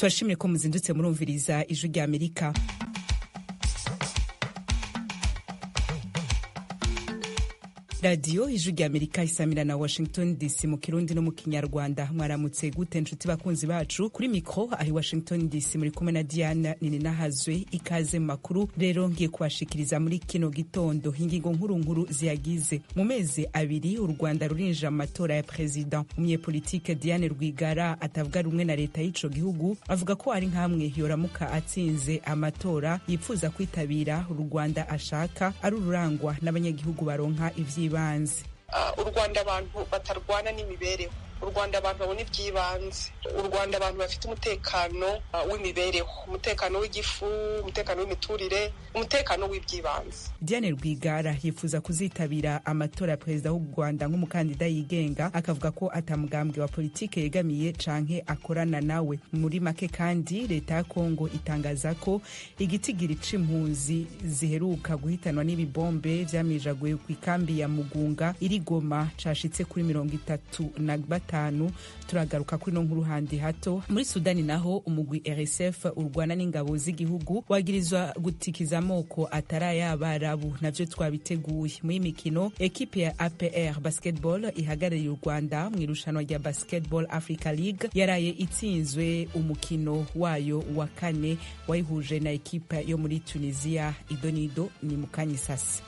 Turashimire ko muzindutse murumviriza Ijwi rya Amerika. Radiyo Ijwi rya Amerika isamira na Washington DC mu Kirundi no mu Kinyarwanda. Mwaramutse gute, nshuti bakunzi bacu? Kuri mikro ahi Washington DC muri kumwe na Diana Nininahazwe. Ikaze mu makuru rero ngiye kubashikiriza muri kino gitondo. Ingingo nkuru nkuru ziyagize: mu mezi 2 u Rwanda rurinjira mu matora ya president. Umunyepolitike Diane Rwigara atavuga rumwe na leta y'ico gihugu avuga ko ari nkamwe yoramuka atsinze amatora yipfuza kwitabira u Rwanda ashaka ari ururangwa n'abanyagihugu baronka ivyibanze. U Rwanda abantu batarwana n'imibereho, u Rwanda abantu babona iby'ibanze, u Rwanda abantu bafite umutekano w'imibereho, umutekano w'igifu, umutekano w'imiturire, umutekano w'iby'ibanze. Diane Rwigara yifuza kuzitabira amatora ya perezida w'u Rwanda nk'umukandida yigenga, akavuga ko atamugambwe wa politike yegamiye canke akorana nawe. Muri make kandi, leta ya Kongo itangaza ko igitigiri c'impunzi ziheruka guhitanwa n'ibibombe vyamijaguye ku ikambi ya Mugunga iri Goma cashitse kuri 35. Turagaruka kuri no nkuru handi hato. Muri Sudani naho, umugwi RSF urwana n'ingabo z'igihugu wagirizwa gutikiza amoko atari ay'abarabu, navyo twabiteguye. Muri mikino, ekipe ya APR Basketball ihagarariye u Rwanda mu irushanwa rya Basketball Africa League yaraye itsinzwe umukino wayo wa kane wayihuje na ekipe yo muri Tunisia. Idonido ni mukanyisasi.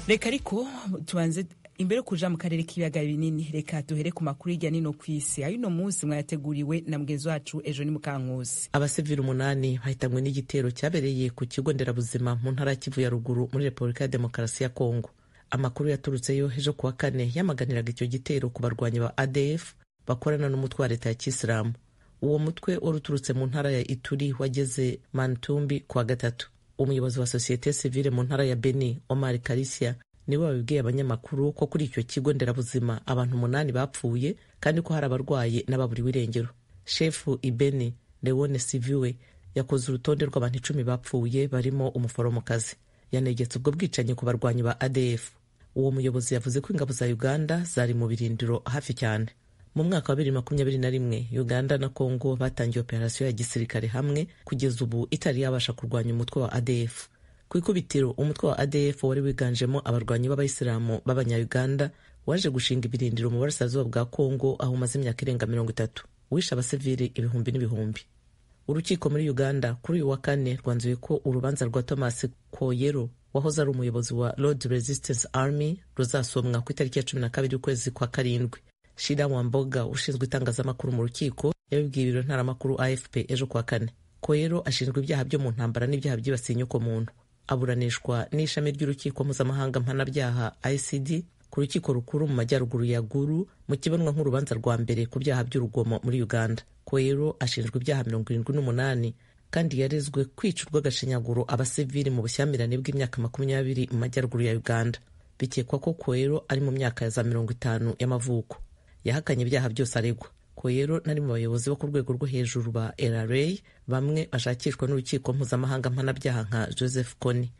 Reka ariko tubanze imbere kuja mu karere k'ibiyaga binini, reka duhere ku makuru hirya nino kw'isi. Ay'uno munsi mwayateguriwe na mugenzi wacu Ejo ni Mukankusi. Abasivili 8 bahitanywe n'igitero cyabereye ku kigo nderabuzima mu ntara ya Kivu ya Ruguru muri Repubulika ya Demokarasi ya Kongo. Amakuru yaturutseyo ejo kuwa kane yamaganiraga icyo gitero ku barwanyi ba ADF bakorana n'umutwe wa leta ya Kisilamu. Uwo mutwe wari uturutse mu ntara ya Ituri wageze Mantumbi kuwa gatatu. Umuyobozi wa sosiyete sivile mu ntara ya Beni, Omar Karisia, niwe wabibwiye abanyamakuru ko kuri icyo kigo nderabuzima abantu 8 bapfuye kandi ko hari abarwaye n'ababuriwe irengero. Shefu Ibeni Leone Siviwe yakoze urutonde rw'abantu 10 bapfuye barimo umuforomokazi. Yanegetse ubwo bwicanyi ku barwanyi ba ADF. Uwo muyobozi yavuze ko ingabo za Uganda zari mu birindiro hafi cyane. Mu mwaka wa 2021 Uganda na Kongo batangiye operasiyo ya gisirikare hamwe, kugeza ubu itari yabasha kurwanya umutwe wa ADF. Ku ikubitiro umutwe wa ADF wari wiganjemo abarwanyi b'abayisilamu b'abanya-Uganda waje gushinga ibirindiro mu burasirazuba bwa Kongo aho umaze imyaka irenga 30, wishe abasivili ibihumbi n'ibihumbi. Urukiko muri Uganda kuri uyu wa kane rwanzuye ko urubanza rwa Thomas Koyero wahoze ari umuyobozi wa Lord Resistance Army ruzasomwa ku itariki ya 12 y'ukwezi kwa karindwi. Shira Wamboga ushinzwe itangazamakuru mu rukiko yabibwiye ibiro ntaramakuru AFP ejo kuwa kane. Koyero ashinjwa ibyaha byo mu ntambara n'ibyaha byibasiye inyokomuntu. Aburanishwa n'ishami ry'urukiko mpuzamahanga mpanabyaha ICD ku rukiko rukuru mu majyaruguru ya Guru mu kibonwa nk'urubanza rwa mbere ku byaha by'urugomo muri Uganda. Koyero ashinjwa ibyaha 78 kandi yarezwe kwica urw'agashinyaguro abasivili mu bushyamirane bw'imyaka 20 mu majyaruguru ya Uganda. Bikekwa ko Koyero ari mu myaka ya za 50 y'amavuko. Yahakanye ibyaha byose aregwa. Koyero nari mu bayobozi bo ku rwego rwo hejuru ba LRA bamwe bashakishwa n'urukiko mpuzamahanga mpanabyaha nka Joseph Kony.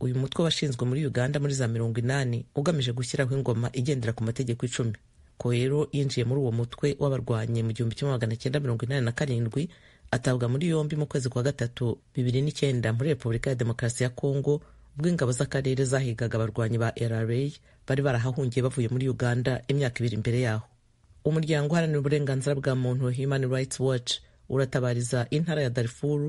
Uyu mutwe washinzwe muri Uganda muri za 80 ugamije gushyiraho ingoma igendera ku mategeko 10. Koyero yinjiye muri uwo mutwe w'abarwanyi mu 1987, atabwa muri yombi mu kwezi kwa gatatu 2009 muri Repubulika ya Demokarasi ya Kongo ubwo ingabo z'akarere zahigaga abarwanyi ba LRA bari barahahungiye bavuye muri Uganda imyaka 2 imbere yaho. Umuryango uharanira uburenganzira bwa muntu Human Rights Watch uratabariza intara ya Darfur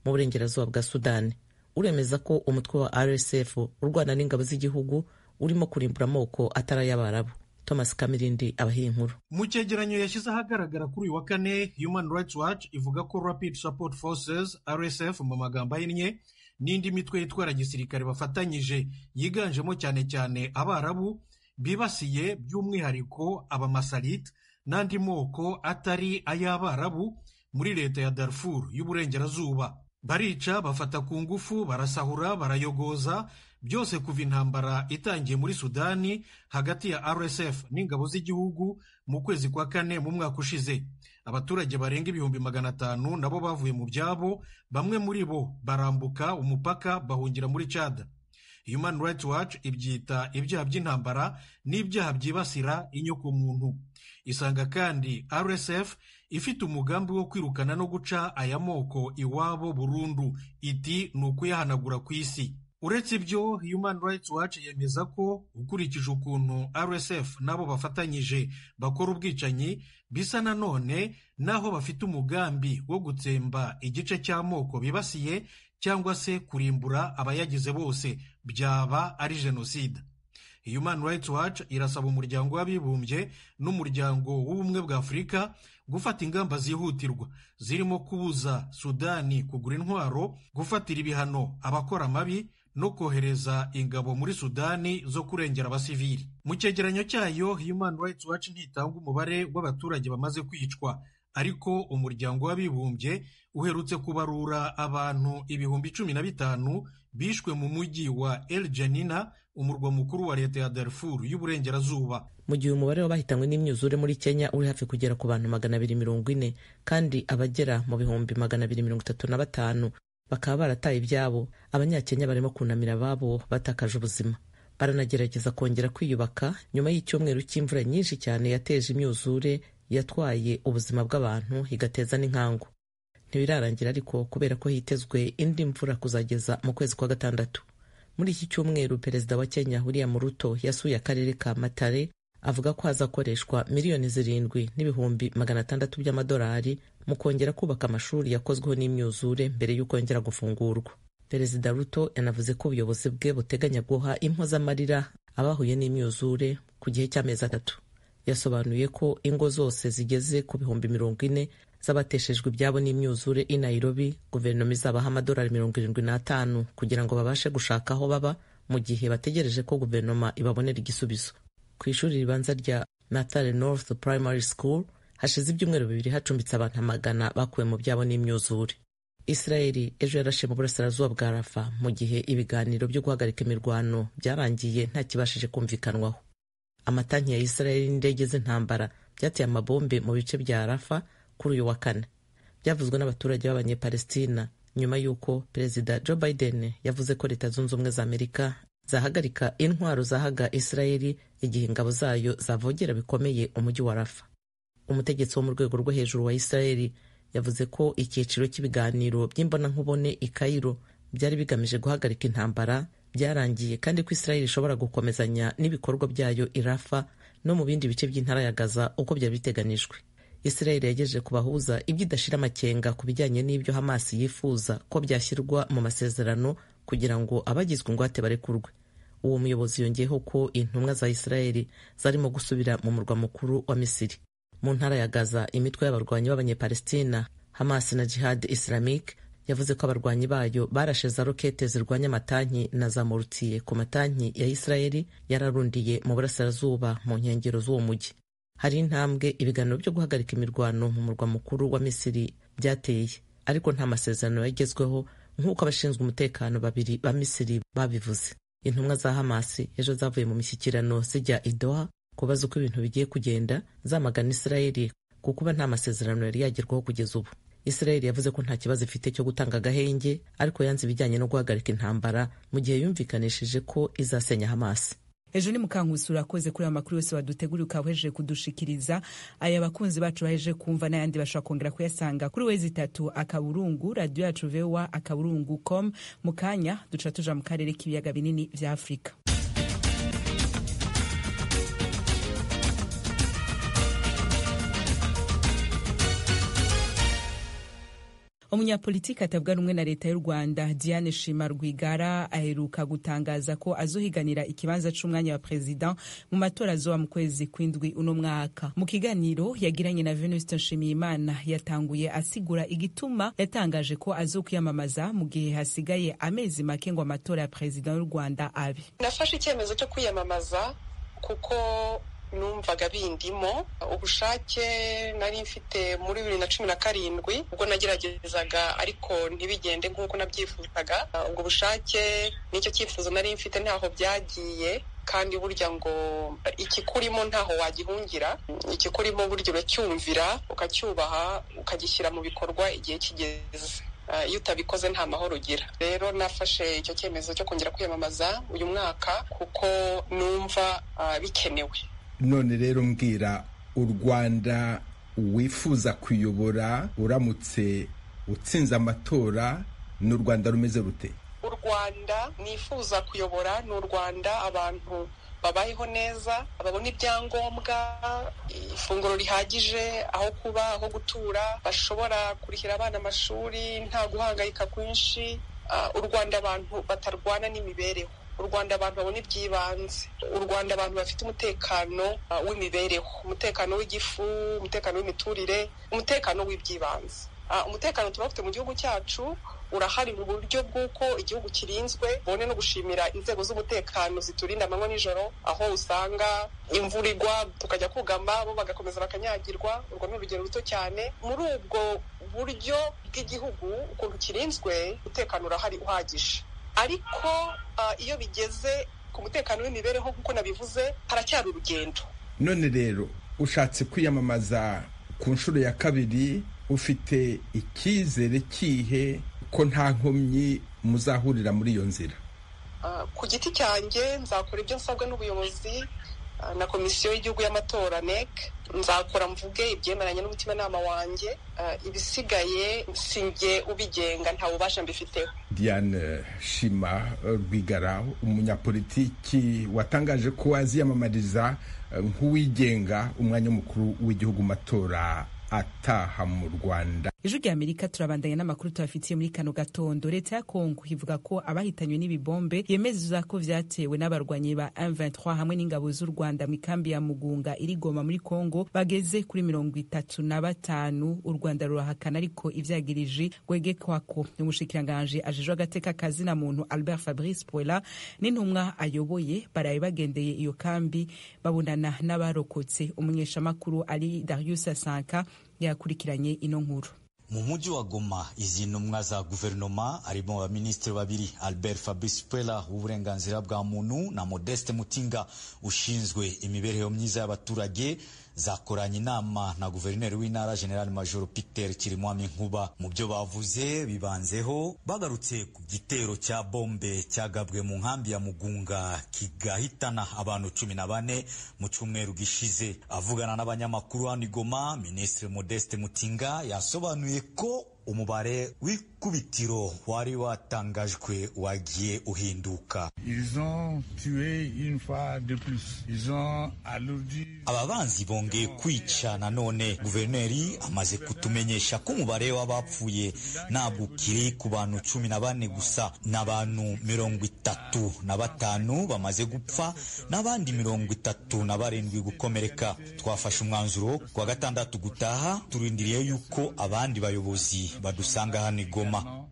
mu burengerazuba bwa Sudani. Uremeza ko umutwe wa RSF urwana n'ingabo z'igihugu urimo kurimbura amoko atari ay'Abarabu. Thomas Kamirindi abahiye inkuru. Mu cyegeranyo yashyize ahagaragara kuri uyu wa kane, Human Rights Watch ivuga ko Rapid Support Forces RSF mu magambo ahinnye n'indi mitwe yitwara gisirikare bafatanyije yiganjemo cyane cyane Abarabu bibasiye by'umwihariko abamasalite n'andi moko atari ay'Abarabu muri leta ya Darfur y'uburengerazuba. Barica, bafata ku ngufu, barasahura, barayogoza, byose kuva intambara itangiye muri Sudani hagati ya RSF n'ingabo z'igihugu mu kwezi kwa kane mu mwaka ushize. Abaturage barenga 500,000 nabo bavuye mu byabo, bamwe muri bo barambuka umupaka bahungira muri Chad. Human Rights Watch ibyita ibyaha by'intambara n'ibyaha byibasira inyokomuntu. Isanga kandi RSF ifite umugambi wo kwirukana no guca aya moko iwabo burundu, iti ni ukuyahanagura ku isi. Uretse ibyo, Human Rights Watch yemeza ko ukurikije ukuntu RSF nabo bafatanyije bakora ubwicanyi, bisa nanone naho bafite umugambi wo gutsemba igice cy'amoko bibasiye cyangwa se kurimbura abayagize bose, byaba ari jenoside. Human Rights Watch irasaba umuryango w'abibumbye n'umuryango w'ubumwe bwa Afurika gufata ingamba zihutirwa zirimo kubuza Sudani kugura intwaro, gufatira ibihano abakora amabi no kohereza ingabo muri Sudani zo kurengera abasivili. Mu cyegeranyo cyayo, Human Rights Watch ntitanga umubare w'abaturage bamaze kwicwa, ariko umuryango w'abibumbye uherutse kubarura abantu 15,000 bishwe mu mujyi wa El Janina, umurwa mukuru wa leta ya Darfur y'uburengerazuba. Mu gihe umubare w'abahitanywe n'imyuzure muri Kenya uri hafi kugera ku bantu 240, kandi abagera mu 235,000 bakaba barataye ibyabo, abanyakenya barimo kunamira ababo batakaje ubuzima. Baranagerageza kongera kwiyubaka nyuma y'icyumweru cy'imvura nyinshi cyane yateje imyuzure yatwaye ubuzima bw'abantu igateza n'inkangu. Ntibirarangira ariko, kubera ko hitezwe indi mvura kuzageza mu kwezi kwa gatandatu. Muri iki cyumweru Perezida wa Kenya William Ruto yasuye akarere ka Matare, avuga ko hazakoreshwa 7,600,000 by'amadolari mu kongera kubaka amashuri yakozweho n'imyuzure mbere y'uko yongera gufungurwa. Perezida Ruto yanavuze ko ubuyobozi bwe buteganya guha impozamarira abahuye n'imyuzure ku gihe cy'amezi 3. Yasobanuye ko ingo zose zigeze ku 40,000 z'abateshejwe ibyabo n'imyuzure i Nairobi, guverinoma izabaha amadolari 75 kugira ngo babashe gushaka aho baba mu gihe bategereje ko guverinoma ibabonera igisubizo. Ku ishuri ribanza rya Mathare North Primary School hashize ibyumweru 2 hacumbitse abantu 100 bakuwe mu byabo n'imyuzure. Israeli ejo yarashe mu burasirazuba bwa Rafa mu gihe ibiganiro byo guhagarika imirwano byarangiye nta kibashije kumvikanwaho. Amatanki ya Israeli n'indege z'intambara byateye amabombe mu bice bya Rafa kuri uyu wa kane, byavuzwe n'abaturage b'Abanyepalestina nyuma y'uko Perezida Joe Biden yavuze ko Leta Zunze Ubumwe za Amerika zahagarika intwaro zahaga Israeli igihe ingabo zayo zavogera bikomeye umujyi wa Rafa. Umutegetsi wo mu rwego rwo hejuru wa Israeli yavuze ko icyiciro cy'ibiganiro by'imbonankubone i Cairo byari bigamije guhagarika intambara byarangiye, kandi ko Israeli ishobora gukomezanya n'ibikorwa byayo i Rafa no mu bindi bice by'intara ya Gaza uko byari biteganijwe. Israel yagejeje ku bahuza ibyo idashira amakenga ku bijyanye n'ibyo Hamas yifuza ko byashyirwa mu masezerano kugira ngo abagizwe ingwate barekurwe. Uwo muyobozi yongeyeho ko intumwa za Israel zarimo gusubira mu murwa mukuru wa Misiri. Mu ntara ya Gaza, imitwe y'abarwanyi b'Abanyepalestina Hamas na Jihad Islamic yavuze ko abarwanyi bayo barashe za rokete zirwanya amatanki na za morutiye ku matanki ya Israel yararundiye mu burasirazuba mu nkengero z'uwo mujyi. Hari intambwe ibiganiro byo guhagarika imirwano mu murwa mukuru wa Misiri byateye, ariko nta masezerano yagezweho nk'uko abashinzwe umutekano babiri ba Misiri babivuze. Intumwa za Hamas ejo zavuye mu mishyikirano zijya i Doha kubaza uko ibintu bigiye kugenda, zamagana Israeli ku kuba nta masezerano yari yagerwaho kugeza ubu. Israel yavuze ko nta kibazo ifite cyo gutanga agahenge, ariko yanze ibijyanye no guhagarika intambara mu gihe yumvikanishije ko izasenya Hamas. Ejo ni Mukankusi, urakoze kuri aya makuru yose waduteguriye ukahejeje kudushikiriza. Aya bakunzi bacu bahejeje kumva n'ayandi bashobora kongera kuyasanga kuri wezi 3 akaburungu radio yacu voa akaburungu com. Mu kanya duca tuja mu karere k'ibiyaga binini vya Afurika. Umunyapolitiki atavuga rumwe na leta y'u Rwanda Diane Shima Rwigara aheruka gutangaza ko azohiganira ikibanza c'umwanya wa president mu matora azoba mu kwezi kw'indwi uno mwaka. Mu kiganiro yagiranye na Venuste Nshimiyimana yatanguye asigura igituma yatangaje ko azokwiyamamaza mu gihe hasigaye amezi make ngo amatora ya president y'u Rwanda abe. Nafashe icyemezo cyo kwiyamamaza kuko numvaga bindimo ubushake nari mfite muri 2017 ubwo nageragezaga ariko ntibigende nk'uko nabyifuzaga. Ubwo bushake nicyo cyifuzo nari mfite ntaho byagiye, kandi burya ngo ikikurimo ntaho wagihungira, ikikurimo burya uracyumvira ukacyubaha ukagishyira mu bikorwa igihe kigeze. Iyo utabikoze nta mahoro ugira. Rero nafashe icyo cyemezo cyo kongera kwiyamamaza uyu mwaka kuko numva bikenewe. None rero mbwira, u Rwanda wifuza kuyobora uramutse utsinze amatora ni u Rwanda rumeze rute? U Rwanda nifuza kuyobora ni u Rwanda abantu babayeho neza, babona ibyangombwa, ifunguro rihagije, aho kuba, aho gutura, bashobora kurihira abana amashuri nta guhangayika kwinshi. U Rwanda abantu batarwana n'imibereho, u Rwanda abantu babona iby'ibanze, u Rwanda abantu bafite umutekano w'imibereho, umutekano w'igifu, umutekano w'imiturire, umutekano w'iby'ibanze. Umutekano tuba mu gihugu cyacu urahari mu buryo bw'uko igihugu kirinzwe. Bone no gushimira inzego z'umutekano ziturinda amanywa nijoro, aho usanga imvura igwa tukajya kugama, bo bagakomeza bakanyagirwa. Urwo ni urugero ruto cyane. Muri ubwo buryo bw'igihugu ukuntu kirinzwe, umutekano urahari uhagije. Ariko iyo bigeze ku mutekano w'imibereho nk'uko nabivuze, haracyari urugendo. None rero ushatse kwiyamamaza ku nshuro ya kabiri, ufite icyizere kihe ko nta nkomyi muzahurira muri iyo nzira? Ku giti cyanjye nzakora ibyo nsabwa n'ubuyobozi na komisiyo y'igihugu y'amatora NEC. Nzakora mvuge ibyemeranya n'umutimanama wanjye, ibisigaye sinjye ubigenga, nta bubasha mbifiteho. Diane Shima Rwigara, umunyapolitiki watangaje ko aziyamamariza nk'uwigenga umwanya mukuru w'igihugu matora ataha mu Rwanda. Ijwi rya Amerika, turabandanya n'amakuru tubafitiye muri kano gatondo. Leta ya Kongo ivuga ko abahitanywe n'ibibombe yemeza ko vyatewe n'abarwanyi ba M23 hamwe n'ingabo z'u Rwanda mu ikambi ya Mugunga iri Goma muri Kongo bageze kuri 35. U Rwanda rurahakana ariko ivyagirije rwegekwako. Umushikiranganji ajejwe agateka kazina muntu Albert Fabrice Puela n'intumwa ayoboye baraye bagendeye iyo kambi, babonana n'abarokotse. Umunyeshamakuru ari Darius Sanka yakurikiranye ino nkuru. Mu mujyi wa Goma, izi ntumwa za guverinoma harimo abaminisitiri babiri, Albert Fabrice Puela w'uburenganzira bwa muntu na Modeste Mutinga ushinzwe imibereho myiza y'abaturage, zakoranye inama na guverineri w'intara General Major Peter Kirimwami Nkuba. Mu byo bavuze bibanzeho, bagarutse ku gitero cya bombe cyagabwe mu nkambi ya Mugunga kigahitana abantu 14 mu cyumweru gishize. Avugana n'abanyamakuru hano i Goma, Minisitiri Modeste Mutinga yasobanuye ko umubare w'ikubitiro wari watangajwe wagiye uhinduka. Aba banzi bongeye kwica nanone. Guverineri amaze kutumenyesha ko umubare w'abapfuye ntabwo ukiri ku bantu 14 gusa, n'abantu 35 bamaze gupfa n'abandi 37 gukomereka. Twafashe umwanzuro kuwa gatandatu gutaha, turindiriye yuko abandi bayobozi badusanga hano i Goma.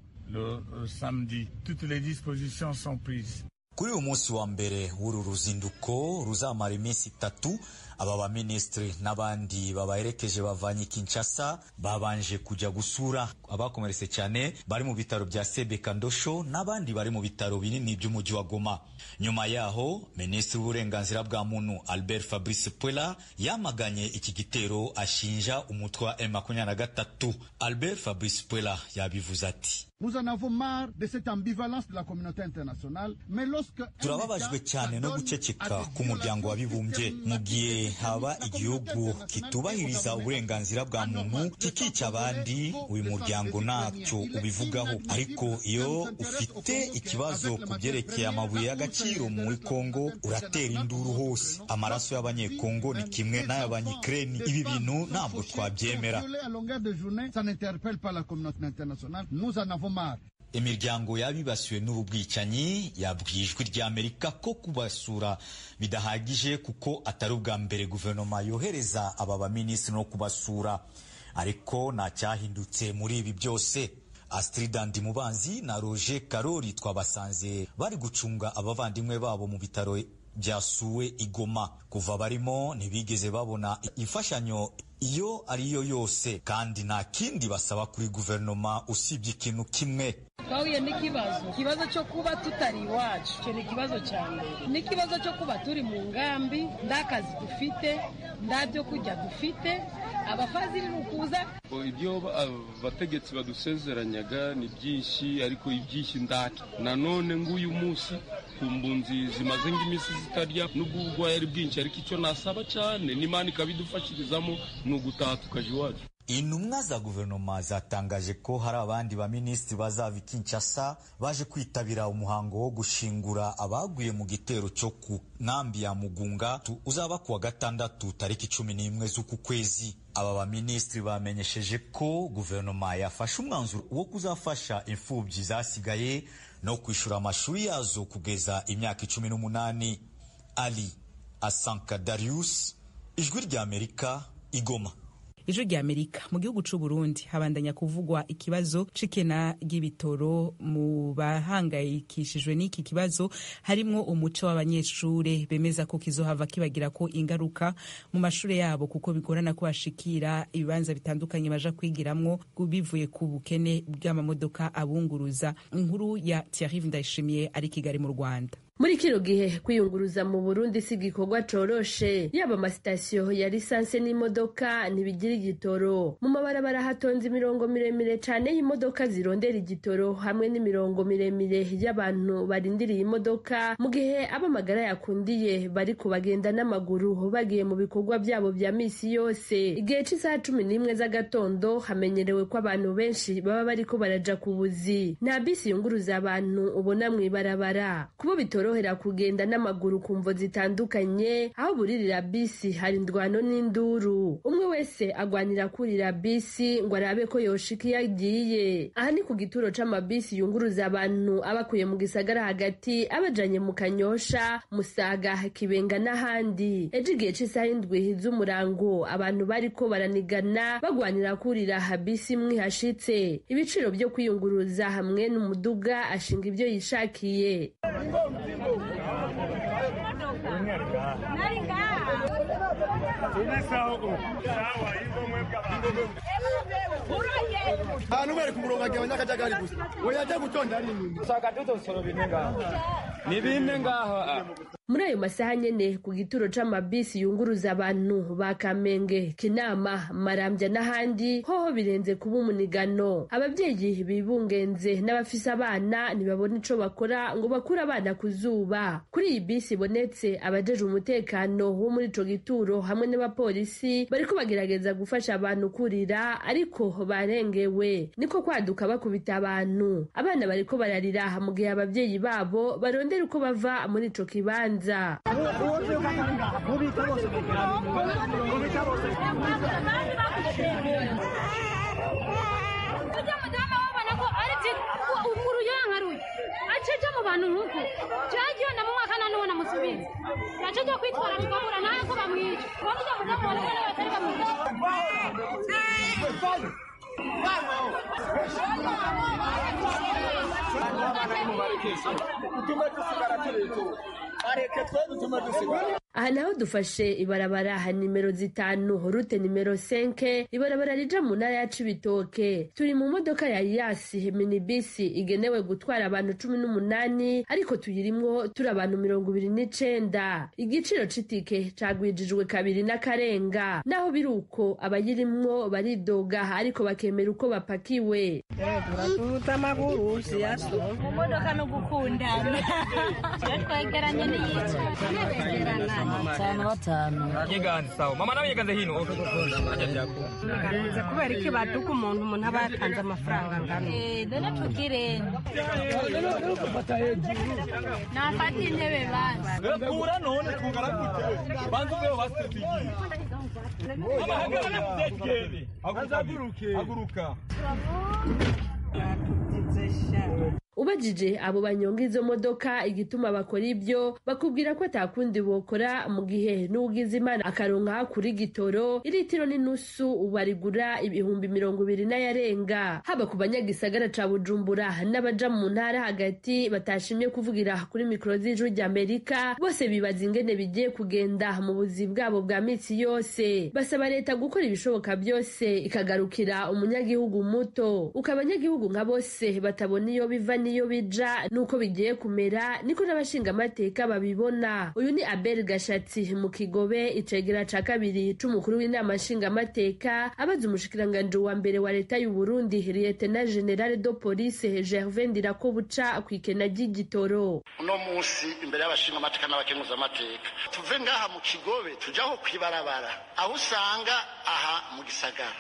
Kuri uyu munsi wa mbere w'uru ruzinduko ruzamara iminsi 3, aba baminisitiri n'abandi babaherekeje bavanye Kinshasa babanje kujya gusura abakomeretse cyane bari mu bitaro bya Sebeka Ndosho n'abandi bari mu bitaro binini by'umujyi wa Goma. Nyuma yaho, Minisitiri w'uburenganzira bwa muntu Albert Fabrice Puela yamaganye iki gitero, ashinja umutwe wa M23. Albert Fabrice Puela yabivuze ati: Turababajwe cyane no guceceka k'umuryango w'abibumbye mu gihe haba igihugu kitubahiriza uburenganzira bwa muntu kikica abandi, uyu muryango ntacyo ubivugaho. Ariko iyo ufite ikibazo ku byerekeye amabuye y'agaciro muri Kongo, uratera induru hose. Amaraso y'abanyekongo ni kimwe n'ay'abanyikireni. Ibi bintu ntabwo twabyemera. Imiryango y'abibasiwe n'ubu bwicanyi yabwiye Ijwi ry'Amerika ko kubasura bidahagije, kuko atari ubwa mbere guverinoma yohereza aba baminisitiri no kubasura, ariko nta cyahindutse muri ibi byose. Astrid Ndimubanzi na Roger Karori twabasanze bari gucunga abavandimwe babo mu bitaro byasuwe igoma. Kuva barimo ntibigeze babona imfashanyo iyo ariyo yose, kandi nta kindi basaba kuri guverinoma usibye ikintu kimwe. Twahuye n'ikibazo, ikibazo cyo kuba tutari iwacu, icyo ni ikibazo cya mbere, n'ikibazo cyo kuba turi mu ngambi, nta kazi dufite, nta byo kurya dufite, abafaziri ni ukuza. Ibyo abategetsi badusezeranyaga ni byinshi, ariko ibyinshi ndaki nanone nguyu munsi ku mbunzi zimaze nk'iminsi zitarya, nubwo uburwayi ari bwinshi, ariko icyo nasaba cyane n'Imana ikabidufashirizamo ni ugutaha tukaja iwacu. Intumwa za guverinoma zatangaje ko hari abandi baminisitiri bazava i Kinshasa baje kwitabira umuhango wo gushingura abaguye mu gitero cyo ku nkambi ya Mugunga uzaba kuwa gatandatu tariki 11 z'uku kwezi. Aba baminisitiri bamenyesheje ko guverinoma yafashe umwanzuro wo kuzafasha imfubyi zasigaye no kwishura amashuri yazo kugeza imyaka 18. Ali Asanka Darius, Ijwi ry'Amerika, Igoma. Ijwi rya Amerika. Mu gihugu c'u Burundi habandanya kuvugwa ikibazo c'ikena ry'ibitoro. Mu bahangayikishijwe n'iki kibazo harimwo umuco w'abanyeshure bemeza ko kizohava kibagira ko ingaruka mu mashure yabo, kuko bigorana ko bashikira ibibanza bitandukanye baja kwigiramwo bivuye ku bukene bw'amamodoka abunguruza. Inkuru ya Thierry Ndayishimiye ari Kigali mu Rwanda. Muri kino gihe kwiyunguruza mu Burundi si igikorwa coroshe, yaba amasitasiyo ya lisanse n'imodoka ntibigira igitoro. Mu mabarabara hatonze imirongo miremire cane y'imodoka zirondera igitoro, hamwe n'imirongo miremire y'abantu barindiriye imodoka, mu gihe ab'amagara yakundiye bari kubagenda n'amaguru bagiye mu bikorwa vyabo vya misi yose. Igihe c'isaha 11 z'agatondo hamenyerewe ko abantu benshi baba bariko baraja ku buzi. Nta bisi yunguruza abantu ubona mw'ibarabara. Kubo bitorohera kugenda n'amaguru ku mvo zitandukanye, aho buririra bisi hari indwano n'induru, umwe wese agwanira kurira bisi ngo arabe ko yoshika iyo agiye. Aha ni ku gituro c'amabisi yunguruza abantu abakuye mu gisagara hagati abajanye mu Kanyosha, Musaga, Kibenga n'ahandi. Ejo igihe c'isaha 7 z'umurango abantu bariko baranigana bagwanira kurira bisi imwe ihashitse. Ibiciro vyo kwiyunguruza hamwe n'umuduga ashinga ivyo yishakiye. Ahantu bari ku murongo agiye abanyakajagari gusa, oya gutonda ari inyuma. Ni bine ngaho. Muri ayo masaha nyene ku gituro c'amabisi yunguruza abantu ba Kamenge, Kinama, Marambya n'ahandi hoho birenze kuba umunigano. Abavyeyi bibungenze n'abafise abana ntibabona ico bakora ngo bakure abana ku zuba. Kuri iyi bisi ibonetse, abajejwe umutekano wo muri ico gituro hamwe n'abapolisi bariko bagerageza gufasha abantu kurira, ariko barengewe, niko kwaduka bakubita abantu. Abana bariko bararira mu gihe abavyeyi babo barondera uko bava muri ico kibanza. Aha naho dufashe ibarabara nimero 5 rute nimero 5, ibarabara rija mu ntara ya Cibitoke. Turi mu modoka ya Yasi minibisi igenewe gutwara abantu 18, ariko tuyirimwo turi abantu 29. Igiciro c'itike cagwijijwe kabiri n'akarenga. Naho biruko abayirimwo baridoga, ariko bakemera uko bapakiwe. Turaduza amaguru siyaso mu modoka no gukundana twegeranye n'iyica batanu batanu yeganze sawa mama nawe yeganze hino kubera iki baduka umuntu aba yatanze amafaranga angana none tugire nafata intebe basi kura none twungara gute banza ubwo basi mama hagarara haguruke haguruka. Ube Ubajije abo banyonga izo modoka igituma bakora ibyo, bakubwira ko atakundi bokora mu gihe n'ugize Imana akaronka kuri gitoro iritiro n'inusu barigura 20,000 n'ayarenga. Haba ku banyagisagara ca Bujumbura n'abaja mu ntara hagati batashimye kuvugira kuri mikoro z'Ijwi ry'Amerika, bose bibaza ingene bigiye kugenda mu buzi bwabo bwa minsi yose. Basaba leta gukora ibishoboka byose ikagarukira umunyagihugu muto. Uko abanyagihugu nka bose batabona iyo biva n'iyo bija nuko bigiye kumera, niko n'abashingamateka babibona. Uyu ni Abel Gashatsi mu Kigobe, icegera ca kabiri c'umukuru w'inama nshingamateka, abaza umushikiranganji wa mbere wa leta y'u Burundi Lieutenant General de Police Gervais Ndirakobuca kw'ikena ry'igitoro. Uno munsi imbere y'abashingamateka n'abakenguzamateka tuve ngaha mu Kigobe tujaho kwibarabara, aho usanga aha mu gisagara,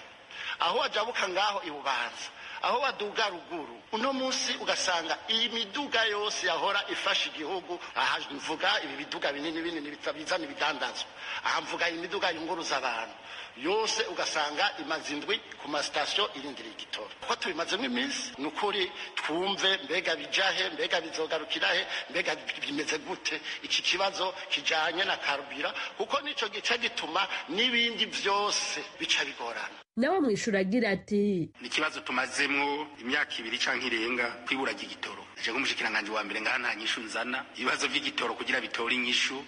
aho wajabuka ngaho ibubanza, aho baduga ruguru, uno munsi ugasanga iyi miduga yose yahora ifasha igihugu. Aha mvuga ibi biduga binini binini bizana ibidandazwa, aha mvuga imiduga yunguruza abantu yose, ugasanga imaze indwi ku masitasiyo irindiriye igitoro. Kuko tubimazemo iminsi, ni ukuri twumve mbega bijahe, mbega bizogarukirahe, mbega bimeze gute iki kibazo kijanye na karubira, kuko nico gice gituma n'ibindi vyose bica bigorana. Nawe mwishura agira ati: Ni ikibazo tumazemwo imyaka 2 canke irenga kwibura ry'igitoro. Je nk'umushikiranganje wa mbere ngaha nta nyishu nzana ibibazo vy'igitoro kugira bitore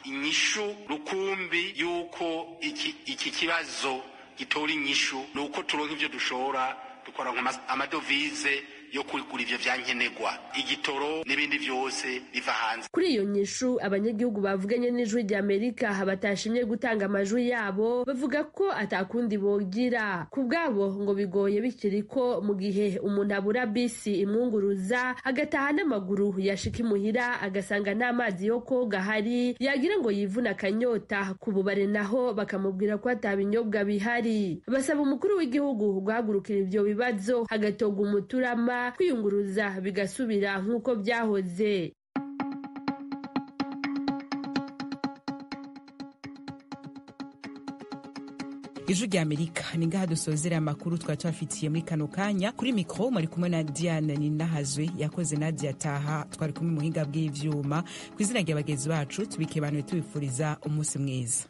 inyishu rukumbi yuko iki kibazo gitora inyishu nuko turonka ivyo dushora, dukora amadovize yo kugura ivyo vyankenerwa, igitoro n'ibindi vyose biva hanze. Kuri iyo nyishu abanyagihugu bavuganye n'Ijwi ry'Amerika batashimye gutanga amajwi yabo, bavuga ko atakundi bogira. Ku bwabo ngo bigoye bikiri ko mu gihe umuntu abura bisi imwunguruza agataha n'amaguru, yashika imuhira agasanga nta mazi yo koga ahari, yagira ngo yivune akanyota ku bubare naho bakamubwira ko ata binyobwa bihari. Basaba umukuru w'igihugu guhagurukira ivyo bibazo hagatoga umuturama, kwiyunguruza bigasubira nk'uko byahoze. Ijwi ry'Amerika, ni ngaha dusozera amakuru twari tubafitiye muri kano kanya. Kuri mikoro muri kumwe na Diane Ninahazwe, yakoze Nadia Taha, twari kumwe muhinga bw'ivyuma. Ku izina rya bagenzi bacu tubikebanuye tubifuriza umunsi mwiza.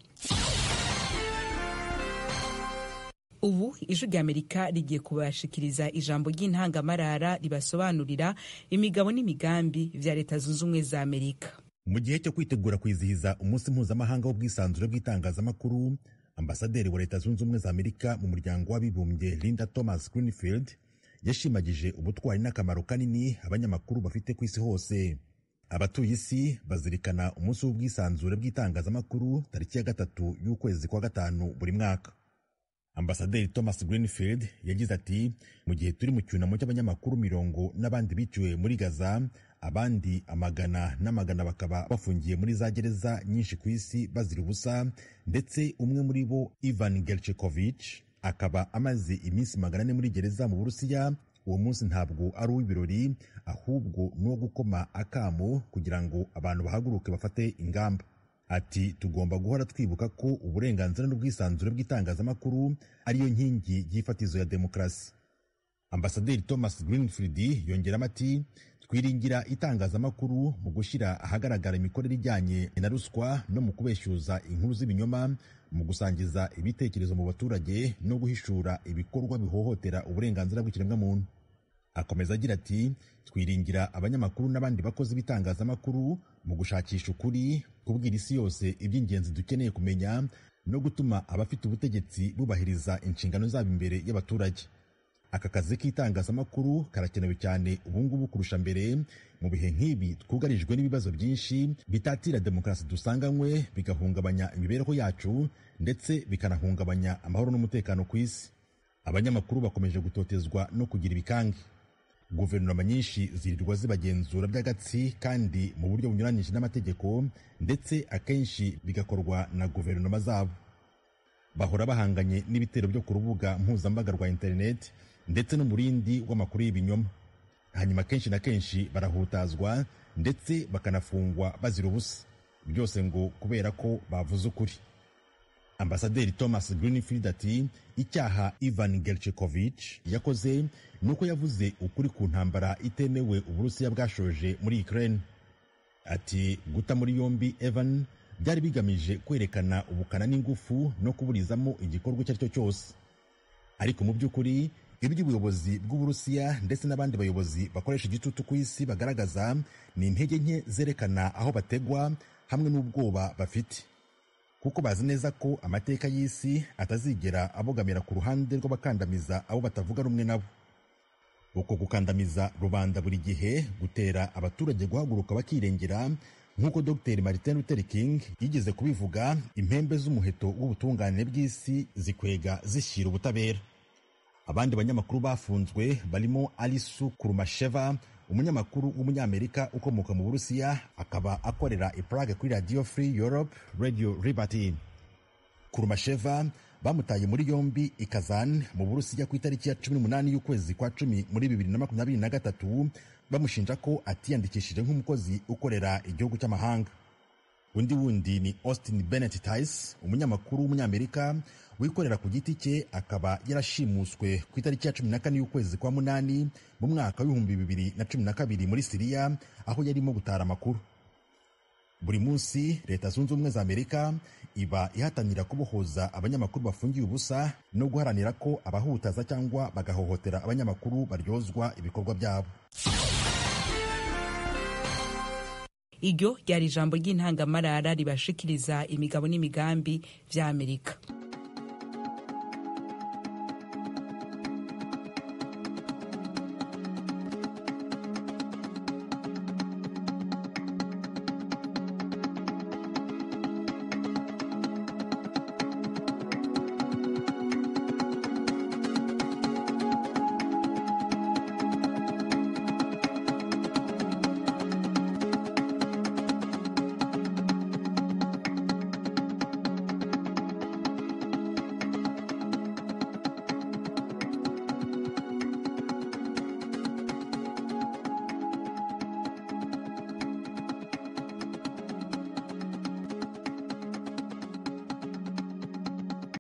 Ubu Ijwi ry'Amerika rigiye kubashikiriza ijambo ry'intangamarara ribasobanurira imigabo n'imigambi vya Leta Zunze Ubumwe za Amerika. Mu gihe cyo kwitegura kwizihiza umunsi mpuzamahanga w'ubwisanzure bw'itangazamakuru, ambasaderi wa Leta Zunze Ubumwe za Amerika mu Muryango w'Abibumbye Linda Thomas Greenfield yashimagije ubutwari n'akamaro kanini abanyamakuru bafite ku isi hose. Abatuye isi bazirikana umunsi w'ubwisanzure bw'itangazamakuru tariki ya 3 y'ukwezi kwa 5 buri mwaka. Ambasaderi Thomas Greenfield yagize ati: mu gihe turi mu cyunamo cy'abanyamakuru 40 n'abandi biciwe muri Gaza, abandi amagana n'amagana bakaba bafungiye muri za gereza nyinshi ku isi bazira ubusa, ndetse umwe muri bo Ivan Gerchikovich akaba amaze iminsi 400 muri gereza mu Burusiya, uwo munsi ntabwo ari uw'ibirori, ahubwo ni uwo gukoma akamo kugira ngo abantu bahaguruke bafate ingamba. Ati: tugomba guhora twibuka ko uburenganzira n'ubwisanzure bw'itangazamakuru ariyo nkingi y'ifatizo ya demokarasi. Ambasaderi Thomas Greenfield yongeramo ati: twiringira itangazamakuru mu gushyira ahagaragara imikorere ijyanye na ruswa no mu kubeshyuza inkuru z'ibinyoma, mu gusangiza ibitekerezo mu baturage no guhishura ibikorwa bihohotera uburenganzira bw'ikiremwamuntu. Akomeza agira ati: twiringira abanyamakuru n'abandi bakozi b'itangazamakuru mu gushakisha ukuri, kubwira isi yose iby'ingenzi dukeneye kumenya no gutuma abafite ubutegetsi bubahiriza inshingano zabo imbere y'abaturage. Aka kazi k'itangazamakuru karakenewe cyane ubungubu kurusha mbere, mu bihe nk'ibi twugarijwe n'ibibazo byinshi bitatira demokarasi dusanganywe, bigahungabanya imibereho yacu ndetse bikanahungabanya amahoro n'umutekano ku isi. Abanyamakuru bakomeje gutotezwa no kugira ibikange. Guverinoma nyinshi zirirwa zibagenzura by'agatsi kandi mu buryo bunyuranyije n'amategeko, ndetse akenshi bigakorwa na guverinoma zabo. Bahora bahanganye n'ibitero byo ku rubuga mpuzambaga rwa interineti ndetse n'umurindi w'amakuru y'ibinyoma. Hanyuma kenshi na kenshi barahutazwa ndetse bakanafungwa bazira ubusa, byose ngo kubera ko bavuze ukuri. Ambasaderi Thomas Greenfield ati icyaha Ivan Gerchikovich yakoze ni uko yavuze ukuri ku ntambara itemewe Uburusiya bwashoje muri Ukraine. Ati guta muri yombi Evan byari bigamije kwerekana ubukana n'ingufu no kuburizamo igikorwa icyo ari cyo cyose, ariko mu by'ukuri ibyo ubuyobozi bw'Uburusiya ndetse n'abandi bayobozi bakoresha igitutu ku isi bagaragaza ni intege nke zerekana aho bategwa hamwe n'ubwoba bafite, kuko bazi neza ko amateka y'isi atazigera abogamira ku ruhande rw'abakandamiza abo batavuga rumwe nabo. Uko gukandamiza rubanda buri gihe gutera abaturage guhaguruka bakirengera, nk'uko Dr Martin Luther King yigeze kubivuga, impembe z'umuheto w'ubutungane bw'isi zikwega zishyira ubutabera. Abandi banyamakuru bafunzwe barimo Alisu Kurumasheva, umunyamakuru w'umunyamerika ukomoka mu Burusiya, akaba akorera i Prague kuri Radio Free Europe, Radio Liberty. Kurumasheva bamutaye muri yombi i Kazan mu Burusiya ku itariki ya 18 y'ukwezi kwa 10 muri 2023, bamushinja ko atiyandikishije nk'umukozi ukorera igihugu cy'amahanga. Undi wundi ni Austin Bennett Tice, umunyamakuru w'umunyamerika wikorera ku giti cye, akaba yarashimuswe ku itariki ya 14 y'ukwezi kwa 8 mu mwaka wa 2012 muri Siriya, aho yarimo gutara amakuru. Buri munsi Leta Zunze Ubumwe za Amerika iba ihatanira kubohoza abanyamakuru bafungiye ubusa no guharanira ko abahutaza cyangwa bagahohotera abanyamakuru baryozwa ibikorwa byabo. Iryo ryari ijambo ry'intangamarara ribashikiriza imigabo n'imigambi vya Amerika.